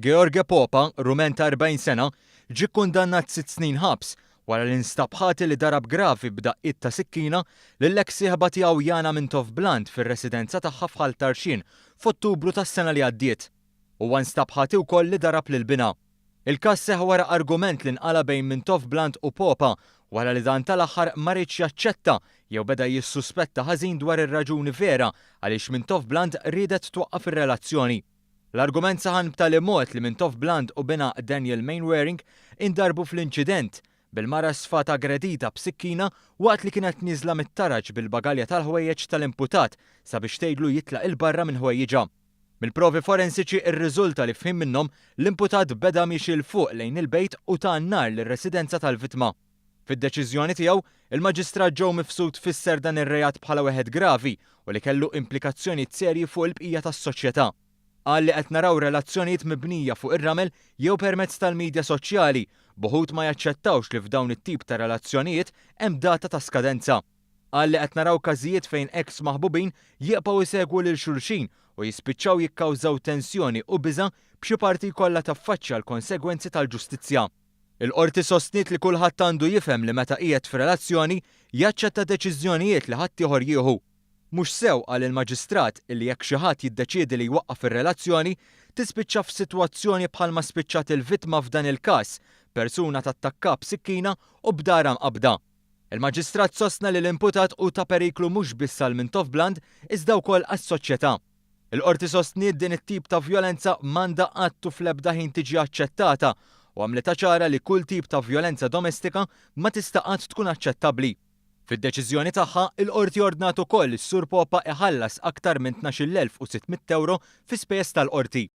Gheorghe Popa, Rumen ta' 40 sena, ġie kkundannat sitt snin ħabs wara li nstab ħati li darab gravi b'daqqiet ta' sikkina lill-eks sieħba tiegħu Jana Mintoff Bland fir-residenza tagħha f'Ħal Tarxien f'Ottubru tas-sena li għaddiet. Huwa nstab ħati wkoll li darab lil binha. Il-każ seħħ wara argument li nqala' bejn Mintoff Bland u Popa wara li dan tal-aħħar ma riedx jaċċetta jew beda jissuspetta ħażin dwar ir-raġuni vera għaliex Mintoff Bland riedet twaqqaf ir-relazzjoni. L-argument saħan b'tali mod li Mintoff Bland u binha Daniel Mainwaring indarbu fl-inċident, bil-mara sfat aggredita b'sikkina waqt li kienet nieżla mit-taraġ bil-bagalja tal-ħwejjeġ tal-imputat sabiex tgħidlu jitlaq 'il barra minn ħwejjiġha. Mill-provi forensiċi rriżulta li f'ħin minnhom l-imputat beda miexi 'l fuq lejn il-bejt u ta n-nar lir-residenza tal-vittma. Fid-deċiżjoni tiegħu, il-Maġistrat Joe Mifsud fisser dan ir-reat bħala wieħed gravi u li kellu implikazzjonijiet serji fuq il-bqija tas-soċjetà. Qal li qed naraw relazzjonijiet mibnija fuq ir-ramel jew permezz tal-midja soċjali, b'uħud ma jaċċettawx li f'dawn it-tip ta' relazzjonijiet hemm data ta' skadenza. Qal li qed naraw każijiet fejn eks maħbubin jibqgħu jsegwu lil xulxin u jispiċċaw jikkawżaw tensjoni u biża' b'xi parti jkollha taffaċċja l-konsegwenzi tal-ġustizzja. Il-Qorti sostniet li kulħadd għandu jifhem li meta qiegħed f'relazzjoni, jaċċetta deċiżjonijiet li ħaddieħor jieħu. Mhux sew, qal il-Maġistrat, illi jekk xi ħadd jiddeċiedi li jwaqqaf ir-relazzjoni, tispiċċa f'sitwazzjoni bħalma spiċċat il-vittma f'dan il-każ, persuna tattakka b'sikkina u b'darha mqabbda. Il-Maġistrat sostna li l-imputat hu ta' periklu mhux biss għal Mintoff Bland iżda wkoll għas-soċjetà. Il-Qorti sostniet din it-tip ta' vjolenza m'għandha qatt u fl-ebda ħin tiġi aċċettata u għamlitha ċara li kull tip ta' vjolenza domestika ma tista' qatt tkun aċċettabbli. Fid-deċiżjoni tagħha, il-Qorti ordnat ukoll li s-Sur Popa iħallas aktar minn 12,600 ewro fi spejjeż tal-Qorti.